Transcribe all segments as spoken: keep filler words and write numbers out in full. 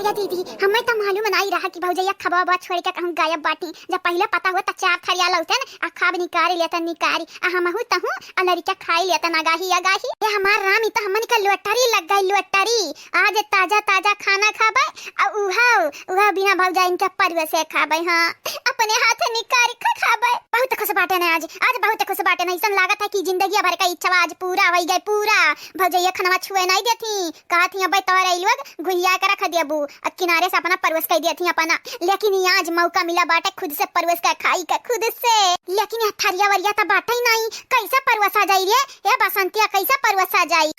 ए दीदी, हमें त मालूम नाई रहा कि भौजैया खबा बा छोड़ के कहूँ गायब बाटी। जब पहिले पता हुआ त चार थरिया लौटन आ खाब निकारी लेतन निकारी, आ हमहू तहूँ आ लड़िका खाई लेतन अगाही अगाही। ए हमार राम, ई त हमन के lottery लग गई, lottery। आज ताजा ताजा खाना खाबे, आ उहा, उहा बिना भौजाइन के परवे से खाबे। हाँ, अपने हाथ निकारी खा खाबे। बहुत खुश बाटे न आज, आज बहुत खुश बाटे न। ऐसन लागत है कि जिंदगी भर का इच्छा आज पूरा होई गए, पूरा। भौजैया खनवा छुए नाई देती, कहत ही अबे तोहरे ई लोग गुहिया के रख देबू, आ किनारे से अपना परवस कई देती अपना। लेकिन ये आज मौका मिला बाटे खुद से परवस के खाई के, खुद से। लेकिन ये थरिया वरिया त बाटे ही नाई, कैसे परवस आ जाई रे? ए बसंतिया, कैसे परवस आ जाई?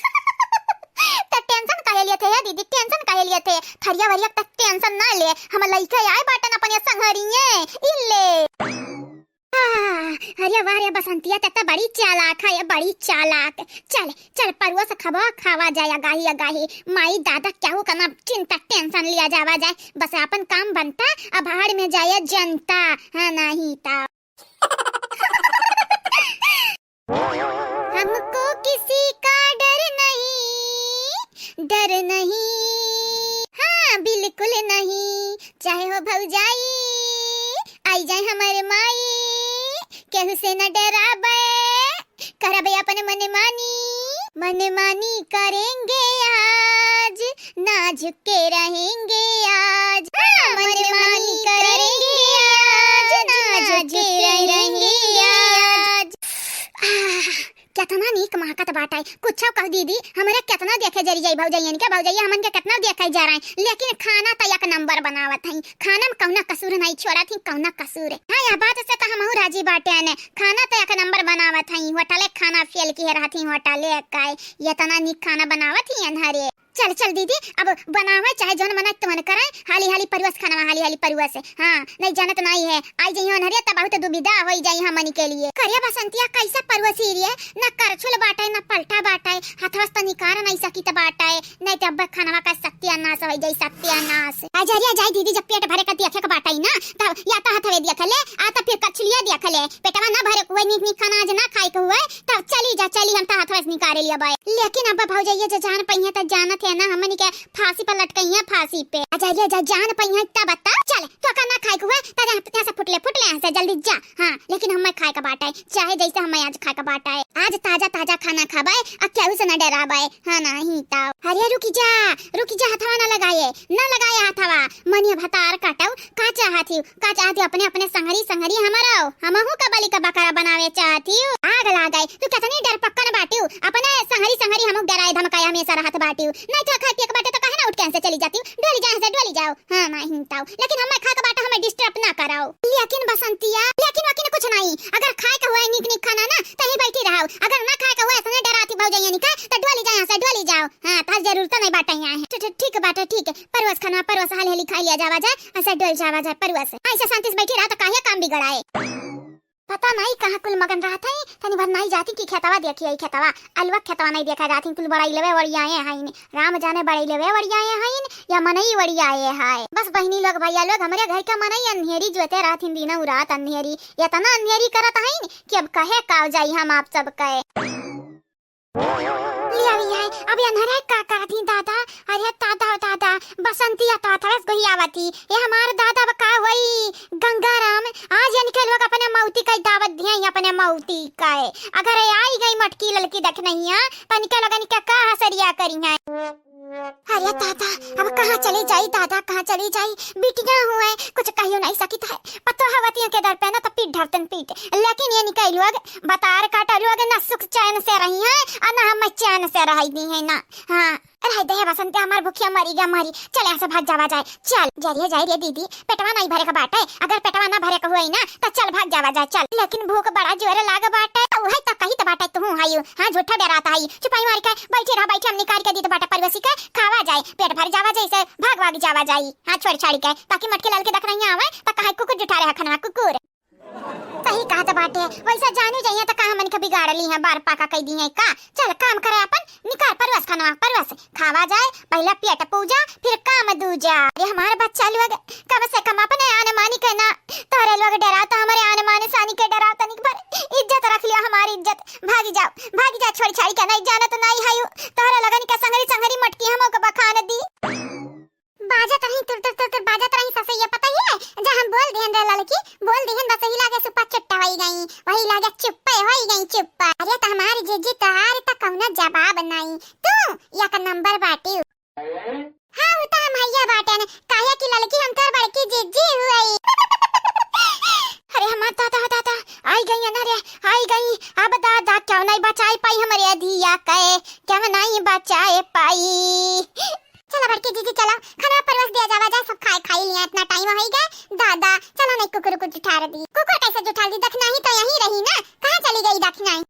त tension काहे लिए थे, हे दीदी, tension काहे लिए थे? थरिया वरिया त tension ना ले, हम लइके आए बाटन अपने संघरिये। इल्ले। आह, अरे वाह रे बसंतिया, ते त बड़ी चालाक है, बड़ी चालाक। चल, चल, परवस खबा खावा जाए अगाही अगाही। माई दादा केहू का ना चिंता, tension लिया जावा जाए, बस अपन काम बनता, अब भाड़ में जाए जनता। हाँ, नहीं ता। हमको किसी का डर नहीं, डर नहीं, हाँ, बिल्कुल नहीं। चाहे हो भौजाई, आई जाए हमर माई, केहू से न डराबे, करबे अपन मनमानी। मनमानी करेंगे आज, नाजुक के रहेंगे आज। हाँ, मनमानी करेंगे आज, नाजुक के रहेंगे आज। आह, केतना नीक महकत बाटे। कुछो कह दीदी, हमरे केतना देखे जरी जाई भौजैयन के, भौजैया हमन के केतना देखे जा रहे, लेकिन खाना त एक नंबर बनावत हई। खाना में कौना कसूर नहीं छोड़त ही, कौना कसूर। हाँ, यह बात से त हमहू राजी बाटे ने। खाना त एक नंबर बनावत हई, होटले खाना फेल किहे रहत ही, होटले का एतना नीक खाना बनावत ही अनहरे। चल, चल दीदी, अब बनावे चाहे जौन मन तौन करे, हाली हाली परुवस खानवा, हाली हाली परुवस। हाँ, नहीं जानत नहीं है, आई जइहो अनहरे त बहुत दुविधा होई जाई हमनी के लिए। करिया बसंतिया कैसे परुवसी रे, न करछुल बाटे, न पलटा बाटे, हथवा से त निकार नहीं सकित बाटे, नहीं त अब खानवा का सत्यानाश होई जाई, सत्यानाश। आ जा रे, आ जाई दीदी, जब पेट भरे का देखे के बाटे ना, तब या त हथवे देख ले, आ त फिर करछुलिया देख ले, पेटवा ना भरे के हुए, नीक नीक खाना आज ना खाए के हुए, तब चली जा, चली, हम त हथवा से निकारे लिया बाय। लेकिन अब भौजैया जे जान पइहे त जानत है ना, हमनी के फांसी पर लटकइहे, फांसी पे। अच्छा, ये जा जान पइहे तब बता। चल, तो का ना खाए के हुए, त जा, यहाँ से फुटले, फुटले यहाँ से, जल्दी जा। हाँ, लेकिन हमें खाए का बाटे, चाहे जैसे हमें आज खाए का बाटे। आज ताजा ताजा खाना खाबे, आ केहू से ना डराबे। हाँ, नहीं तो। अरे रुकी जा, रुकी जा, हथवा ना लगाए, ना लगाए हथवा। मनिया भतार काटो, का चाहत ही? का चाहत ही अपने, अपने संगरी, संगरी हमारा हो? हमहू का बलि का बकरा बनावे चाहत ही? आग लागे, तू कितनी डरपक्कन बाटिउ, अपने संगरी, संगरी हमहू डराए धमकाए हमेशा रहत बाटिउ। नहीं तो खाए पिए के बाटे तो काहे ना उठ के यहाँ से चली जातिउ? डोली जाए से डोली जाओ। हाँ, नहीं ताऊ, लेकिन हमें खाए के बाटे, हमें disturb ना कराओ। लेकिन बसंतिया, लेकिन वकिन कुछ नहीं, अगर खाए के हुए नीक नीक खाना ना, तहीं बैठी रहो, अगर ना खाए के हुए ऐसने डराती भौजैया निका, तो डोली जाए यहाँ से, डोली जाओ। हाँ, तोहर जरूरत नहीं बाटे यहाँ है। ठी-, ठी-, ठीक बाटे, ठीक है। परवस खाना, परवस हाली हाली खाई लिया जावा जाए, ऐसे डोल जावा जाए, परवस। ऐसे शांति से बैठी रहा तो काहे काम बिगड़ाए? पता नहीं कहाँ कुल मगन रहत है, तनी भर नहीं जाती कि खेतवा देखी आई खेतवा, अलवा खेतवा नहीं देखा जाती, कुल बड़ाई लेवे वड़ियाए हैं, राम जाने बड़ाई लेवे वड़ियाए हैं या मनई वड़ियाए है। बस बहिनी लोग भैया लोग, हमरे घर का मनई अन्हेरी जोते रहत हिन, दिनऊ रात अन्हेरी, इतना अन्हेरी करत हईन कि अब कहे काव जाई हम आप सब कहे। लिया भी है। अब ये अनहरे का करत ही दादा? अरे दादा, दादा, बसंती या तो हथरस गोही आवती। ये हमार दादा अब का होई? गंगाराम, आज इनके लोग अपने मौती का दावत दिए, अपने मौती का। अगर ये आई गई मटकी ललकी देख नहीं है, तो इनके लोगन के का हसरिया करी है? अरे दादा, अब कहाँ चली जाई दादा, कहाँ चली जाई? बिटिया हुए, कुछ कहियो नहीं सकित है। पतो हवतियों के दर पे ना तो पीट धरतन पीट, लेकिन ये निकल लोग बतार काटा लोग ना सुख चैन से रही हैं और ना हम चैन से रह दी है ना। हाँ, रह दे बसंती, हमार भूखिया मरी गया मरी। चल यहाँ से भाग जावा जाए, चल। जा रे, जा रे दीदी, पेटवा नहीं भरे का बाटे, अगर पेटवा ना भरे का हुए ना तो चल भाग जावा जाए, चल। लेकिन भूख बड़ा जोर लाग बाटे, तो वही तो कही तो बाटे तू हायू। हाँ, झूठा डराता है, चुपाई मार के बैठे रह, बैठे हम निकाल के दी तो बाटे परिवेशी के खावा जाए, पेट भर जावा जाए, से भाग भाग जावा जाए। हाँ, छोड़ छाड़ के, ताकि मटकी लाल के देख नहीं आवे तो कहे कुकुर जुठा रहे खनवा कुकुर। सही कहत बाटे, वैसे जानी जाइए तो का हमन के बिगाड़ ली है, बार पाका कह दी है का? चल काम करे अपन, निकाल परवस खनवा, परवस खावा जाए, पहले पेट पूजा, फिर काम दूजा। अरे हमारे बच्चा लोग, कम से कम अपने आन मानी के ना, तोहरे लोग डरा तो हमारे आन मान सानी के डरा तनिक भर, इज्जत रख लियो हमारी इज्जत। भागी जाओ, भागी जा, छोड़ी छाड़ी के नहीं जानत नहीं हायू, तोहरे लगन के संगरी संगरी मटकी हमो के बखान दी। बाजत रही ना जवाब नाई। तू एक नंबर बाटी। हाँ, उ त हम हइया बाटेन, काहे कि ललकी हम तोर बड़की जिज्जी हुई। अरे हमार दादा, दादा, आई गई अनहरे, आई गई। अब दादा क्यों नहीं बचाए पाई हमरे धिया के, क्यों नहीं बचाए पाई। चला बड़की जिज्जी, चला, खाना परवस दिया जावा जा, सब खाए खाई लिया, इतना टाइम हो ही गए। दादा, चला नहीं कुकुर को जुठार दी। कुकुर कैसे जुठार दी? दखिनाही तो यहीं रही ना, कहाँ चली गई दखिनाही?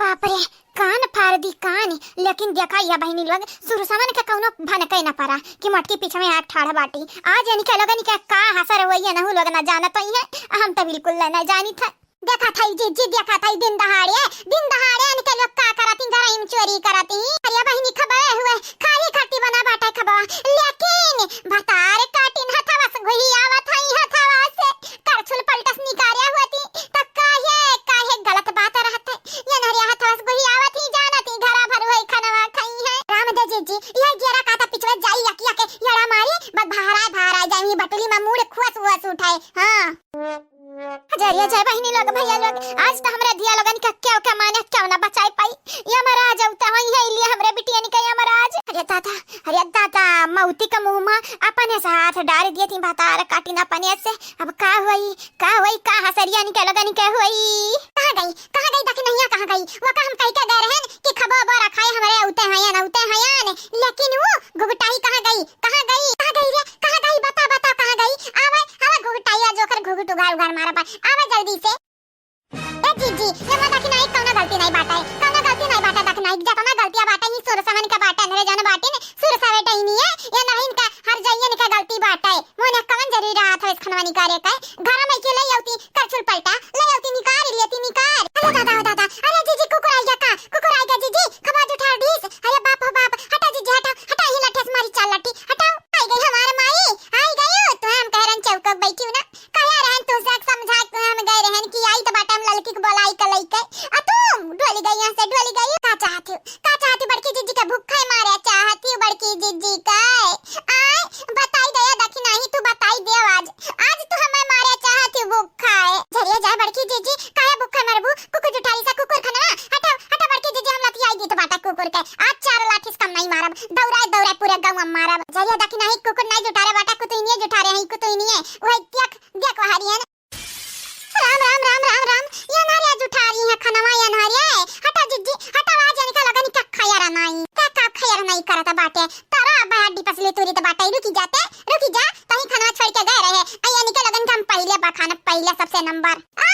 बाप रे, कान फाड़ दी कान। लेकिन देखा या बहिनी लोग, सुरसवन के कौनो भनके न पड़ा कि मोटकी पीछे में आके ठाड़ बाटी। आज इनके लोगन के का हसर होई, नहु लोग न जानत ही है, हम तो बिल्कुल न जानी था। देखा था जिज्जी, देखा था दिन दहाड़े, दिन दहाड़े इनके लोग का करती, घर में चोरी करती। अरे बहिनी खबे हुए, खाली खट्टी बना बाटे खबवा, लेकिन भतार काटिन हथवा से घुही आवत हई, हथवा से करछुल पलटस निकार्या होती, त काहे, काहे गलत बात रहत है। ये नरिया हथवा से घुही आवत ही, जानत ही घरा भर वही खनवा खाई है। राम दे जिज्जी, ये गेरा काटा पिछवे जाई यकिया के येड़ा मारी, बस भहराए, भहराए जाई, बटुली में मूड़ खुअस, हुअस उठाए। हाँ। जरिया जय बहिनी लोग, भैया लोग, आज तो हमरे धिया लोगन के क्यों के माने क्यों ना बचाए पाई। यमराज अवता होई है, लिए हमरे बिटियन के यमराज। अरे दादा, अरे दादा, मौती का मुँह में अपने से हाथ डार दिए थी, भतार काटिन अपने से। अब का होई, का होई, का हसरियन के लोगन के होई। कहाँ गई, कहाँ गई दखिनहिया, कहाँ गई? वो का हम कह के गए रहन कि खबो बो रखाए हमरे उते हयन, उते हयन। लेकिन वो घुघटाई कहाँ गई, कहाँ गई, कहाँ गई रे, कहाँ गई? बता, बता, कहाँ गई? आवे, आवे घुघटाई, आज ओकर घुघट उघार, उघार मारा बा। आवे जल्दी से। ए जीजी, ये में दखिनाई कौनो गलती नहीं बाटे, कौनो गलती नहीं बाटे दखिनाई, जतना गलतिया बाटे ही सुरसवन के बाटे, नरे जन बाटिन, सुरसवे टहिनी है, ये नहीं इनका हर जाइए इनका गलती बाटे। मोने कवन जरूरी रहा था इस खनवा निकारे के? घर में के ले औती, करछुल पलटा, ले औती निकार, लेती निकार। अरे दादा, ओ दादा, अरे जीजी, कुकुर आई गया का? कुकुर आई गया जीजी, खबा जुठार डीस। अरे बाप हो बाप, हटा जीजी, हटा, हटा ही लठे से मारी चार लठी, हटाओ। आई गई हमार माई, आई गई हो, तो हम कह रहन चौक बैठी हूँ ना। कहे रहन तू से समझा के हम गए रहन कि आई तो बाटे हम ललकी के बोलाई के लइके। आ तू ढोली गई यहाँ से, ढोली गई। का चाहती हो? का चाहती बड़की जीजी के भूखे मारे चाहती हो बड़की जीजी के? आय, बताई दे दखिनाही, तू बताई दे आज। आज तू हमें मारे चाहती हो भूखे। जरिए जाए बड़की जीजी, काहे भूखे मरबू? कुकुर जुठारी सा कुकुर खनवा। हटा, हटा बड़की जीजी, हम लतियाई दी तो बाटा कुकुर के। आज चार लाठी से कम नहीं मारब। दौड़ाए, दौड़ाए पूरे गाँव में मारब। जरिए दखिनाही कुकुर नहीं जुठारे बाटा, कुतुइनिए जुठारे हैं, कुतुइनिए। वही देख, देख वहारियन। राम, राम, राम, राम, राम। ये नारिया जुठारी है खनवा, ये नारिया। हटा जिज्जी, हटा, आज इनका लगन का खैर नहीं। का, का खैर नहीं करत बाटे? तारा बाहर डिपसले तुरी तो बाटे, रुकी जाते, रुकी जा, तही खनवा छोड़ के गए रहे। आ, इनके लगन का हम पहले बखान, पहले सबसे नंबर। आ!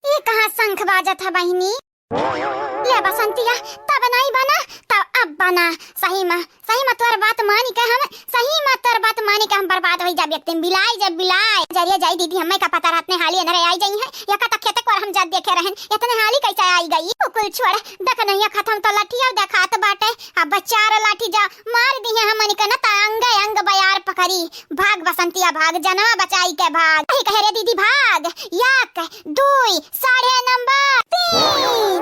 ये कहाँ शंख बाजत है बहिनी? ले बसंतिया, तब नहीं बना, तब अब बना। सही में, सही में तोर बात मानी के हम, सही में तोर बात मानी के हम बर्बाद होई जाब एक दिन। बिलाई जब बिलाई। जरिए जाई दीदी, हमें का पता रहत ने हाली अनहरे आई जाई है। या का तक खेते कोर हम जात देखे रहन, इतने हाली कैसे आई गई? कुकुर छोड़, देख नहीं खत्म तो लठिया देखात बाटे। अब चार लाठी जा मार दी है हमनी के न, त अंगे अंग बयार पकड़ी। भाग बसंतिया भाग, जनवा बचाई के भाग। कही कहे रे दीदी भाग। एक, दुई, साढ़े नंबर तीन।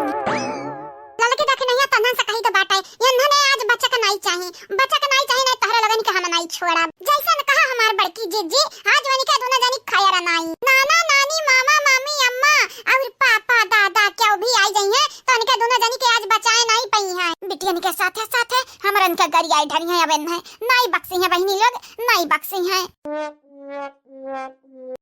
ललकी दखिनहिया तन्हन से कही तो बाटे, यन्हने आज बचक नाई चाही, बचक नाई चाही, नहीं तहरे लगन के हम नाई छोड़ब। जैसन कहा हमार बड़की जिज्जी, आज वनी के दोनों जनी खैर नाई। नाना, नानी, मामा, मामी, अम्मा और पापा, दादा क्यों भी आई जाई हैं, तो उनके दोनों जनी के आज बचाए नाई पई हैं। बिटियन के साथे साथे हमरन के गरियाई ढरी हैं, अब इन्हें नाई बक्सी हैं बहिनी लोग, नाई बक्सी हैं।